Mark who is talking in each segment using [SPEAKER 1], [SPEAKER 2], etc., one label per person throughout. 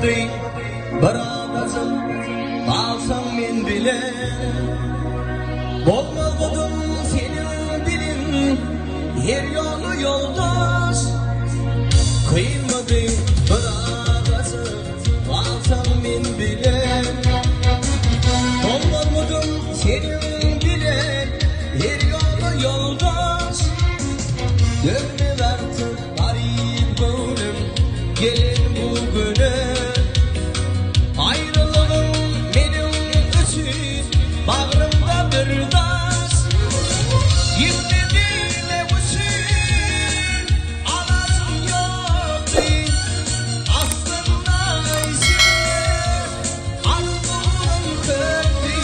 [SPEAKER 1] Bir azajyk galsaň men bilen, Bolmazmydym seniň bilen her ýola ýoldaş. Kynmydy bir azajyk galsaň men bilen, Bolmazmydym seniň bilen her ýola ýoldaş. Dönmez artyk Garyp göwnüm gelen bu güne, Aýralygyň meniň üçin bagrymda bir daş. Gitme diýmek üçin alajym ýokdy, Aslynda içimde arzuwlarym köpdi.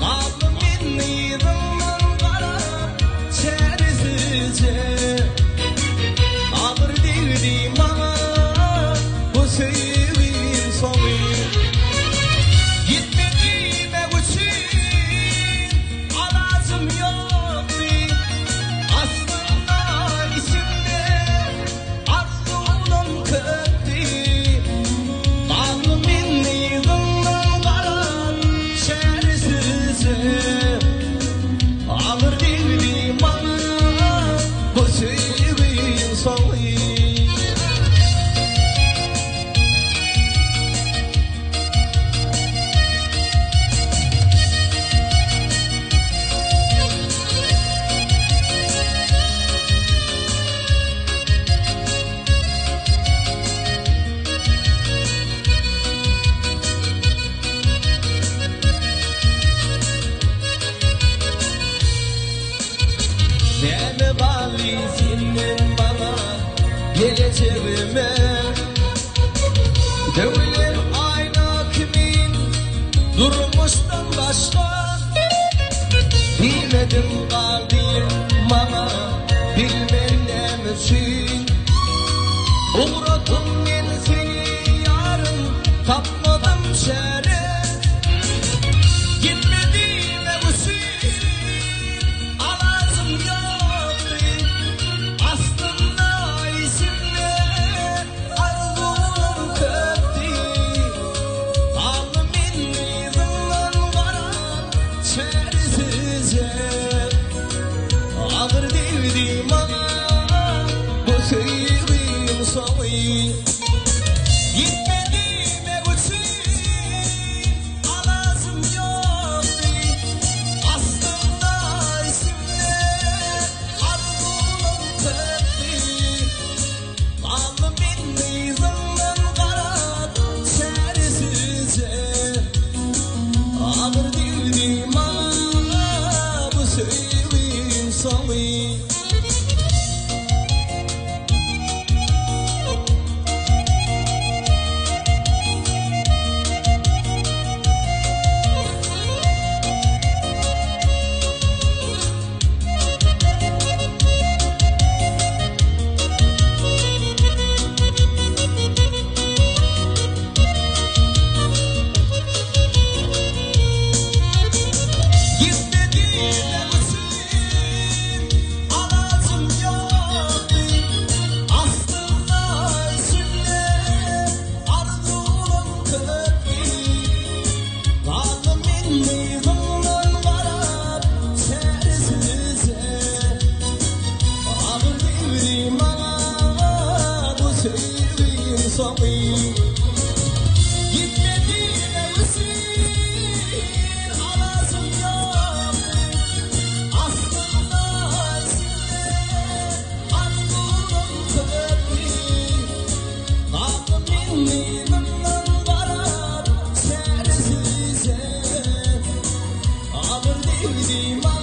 [SPEAKER 1] Galdym men yzyňdan garap çäresizje. Agyr degdi maňa bu söýgiň soňy. Gitme diýmek üçin alajym ýokdy. Aslynda içimde arzuwlam köpdi. Galdym men yzyňdan garap çäresizje. Agyr degdi maňa bu söýgiň soňy. Näme galdy senden maňa gelejegime? Döwülen aýna kimin durmuşdan başga Diýmediň gal diýip maňa bilmen näme üçin Ugradym men seni ýarym tapmadym çäre Gitme diýmek üçin alajym ýokdy Aslynda içimde arzuwlarym köpdi Galdym men yzyňdan garap çäresizje Agyr degdi maňa bu söýgiň soňy. Gitme diýmek üçin alajym ýokdy. Aslynda içimde arzuwlarym köpdi. Galdym men yzyňdan garap çäresizje. Agyr degdi maňa bu söýgiň soňy. Gitme diýmek üçin alajym ýokdy. Aslynda içimde arzuwlarym köpdi. Galdym men yzyňdan garap çäresizje. Agyr degdi maňa bu söýgiň soňy. Gitme diýmek üçin alajym ýokdy. Aslynda içimde arzuwlarym köpdi. Galdym men yzyňdan garap çäresizje. Agyr degdi maňa.